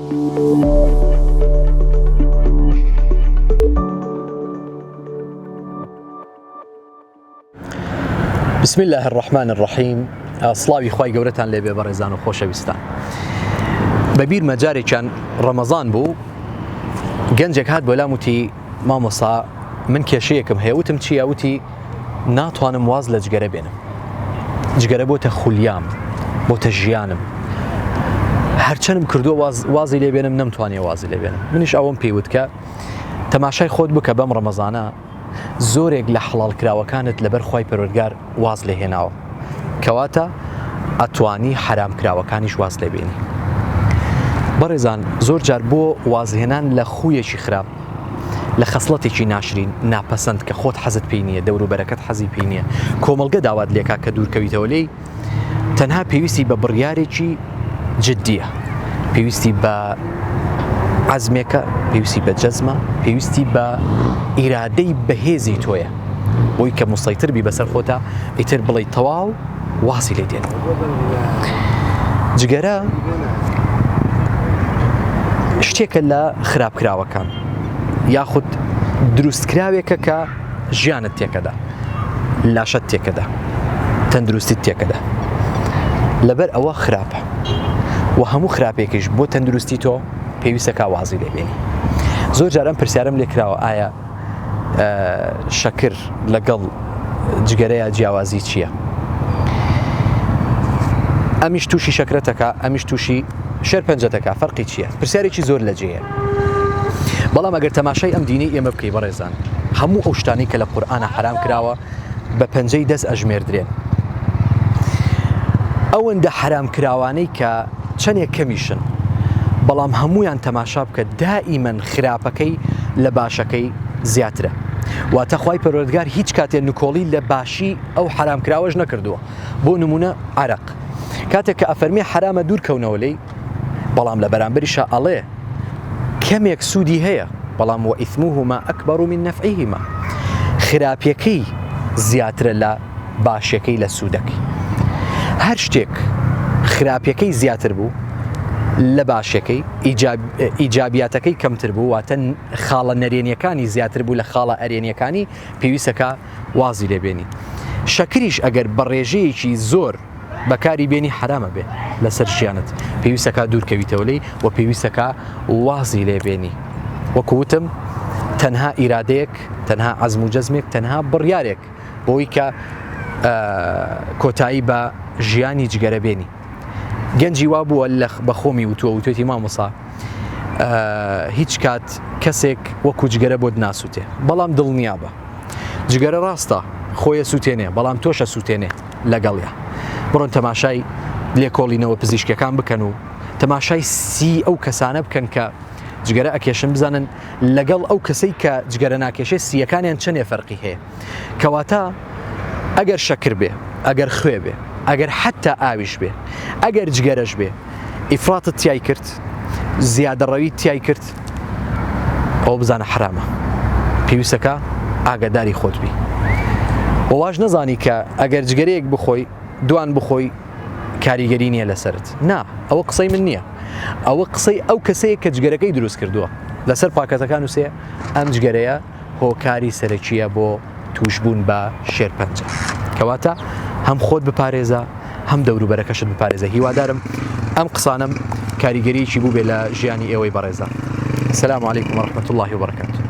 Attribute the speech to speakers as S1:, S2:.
S1: بسم الله الرحمن الرحیم سڵاوی خوای گەورەتان لێبێ بەڕێزان و خۆشەویستان بەبیرمە جارێکیان ڕەمەزان بوو گەنجێک هات بۆ لام وتی مامۆسا من کێشەیەکم هەیە وتم چییە وتی ناتوانم واز لە جگەرە بێنم جگەرە بۆتە خولیام بۆتە ژیانم هەرچەنم کردووە وازی لێ بێنم نەمتوانێ وازی لێ بێنم منیش ئەوەم پێی وت کە تەماشای خۆت بکە بەم ڕەمەزانە زۆرێک لە حەڵاڵکراوەکانت لەبەر خوای پەروەردگار واز لێ هێناوە کەواتە ئەتوانی حەرام کراوەکانیش واز لێ بێنی. بەڕێزان زۆر جار بۆ وازهێنان لە خوویەکی خراپ لە خەسڵەتێکی ناشرین ناپەسەند کە خۆت حەزت پێی نییە دەوروبەرەکەت حەزی پێی نییە کۆمەڵگە داوات لێکا کە دوورکەویتەوە لێی تەنها پێویستی بە بڕیارێکی جدیە پێویستی بە عەزمێکە پێویستی بە جەزمە پێویستی بە ئیرادەی بەهێزی تۆیە بۆی کە مسەیتر بی بەسەر خۆتا ئیتر بڵێ تەواو واسی لێ دێن جگەرە شتێکە لە خراپکراوەکان یاخود دروستکراوێکە کە ژیانت تێکەدا لاشەت تێکەدا تەندروستیت تێکەدا لەبەر ئەوە خراپە و هەموو خراپێکیش بۆ تەندروستی تۆ پێویستەکە وازی لێبێنی زۆر جارم پرسیارم لێکراوە ئایا شەکر لەگەڵ جگەرەیە جیاوازی چییە؟ ئەمیش تووشی شەکرەتەکە ئەمیش تووشی شێرپەنجەتەکە فەرقی چییە؟ پرسیارێکی زۆر لەجێیە بەڵام ئەگەر تەماشای ئەم دینەی ئێمە بکەی بەڕێزان هەموو ئەو شتانەی کە لە قورئانا حەرام کراوە بە پەنجەی دەست ئەژمێردرێن ئەوەندە حەرام کراوانەی کە چەندێک کەمیشن بەڵام هەمویان تەماشا بکە دائیمەن خراپەکەی لە باشەکەی زیاترە واتە خوای پەروەردگار هیچ کاتێ نکۆڵی لە باشی ئەو حەرام کراوەش نەکردووە بۆ نمونە عەرەق کاتێک کە ئەفەرمی حەرامە دوور کەونەوە لێی بەڵام لە بەرامبەریشا ئەڵێ کەمێک سوودی هەیە بەڵام وئیثمهما ئەکبەر من نەفعهما خراپیەکەی زیاترە لە باشەکەی لە سوودەکەی هەر شتێک خراپیەکەی زیاتر بوو لە باشەکەی ئیجابیاتەکەی کەمتر بوو واتە خاڵە نەرێنیەکانی زیاتر بوو لە خاڵە ئەرێنیەکانی پێویستەکە وازی لێبێنی شەکریش ئەگەر بە ڕێژەیەکی زۆر بەکاری بێنی حەرامە بێ لەسەر ژیانت پێویستەکە دوورکەویتەوە لێی و پێویستەکە وازی لێ بێنی وەکو وتم تەنها ئیرادەیەک تەنها عەزم و جەزمێک تەنها بڕیارێک بۆی کە کۆتایی بە ژیانی جگەرە بێنی گەنجی وا بووە لە بەخۆمی وتووە وتوێتی مامۆسا هیچ کات کەسێک وەکو جگەرە بۆت ناسووتێ بەڵام دڵنیابە جگەرە ڕاستە خۆیە سووتێنێ بەڵام تۆشە سووتێنێ لەگەڵیا. بڕۆن تەماشای لێکۆڵینەوە پزیشکیەکان بکەن و تەماشای سی ئەو کەسانە بکەن کە جگەرە ئەکێشن بزانن لەگەڵ ئەو کەسەی کە جگەرە ناکێشێ سیەکانیان چەندێ فەرقی هەیە. کەواتە ئەگەر شەکر بێ، ئەگەر خوێ بێ، ئەگەر حەتا ئاویش بێ، ئەگەر جگەرەش بێ، ئیفراتت تیای کرد، زیادەڕەویت تیای کرد، ئەوە بزانە حەرامە. پێویستەکە ئاگاداری خۆت بی. وە واش نەزانی کە ئەگەر جگەرەیەک بخۆی، دوان بخۆی کاریگەری نییە لەسەرت. نا، ئەوە قسەی من نییە. ئەوە قسەی ئەو کەسەیە کە جگەرەکەی دروست کردووە. لەسەر پاکەتەکان نووسێ ئەم جگەرەیە هۆکاری سەرەکییە بۆ تووشبوون بە شێرپەنجە. کەواتە هەم خۆت بپارێزە هەم دەوروبەرەکەشت بپارێزە. هیوادارم ئەم قسانەم کاریگەریی بووبێ لە ژیانی ئێوەی بەڕێزان. السلام علیکم و رحمة الله وبرکاته.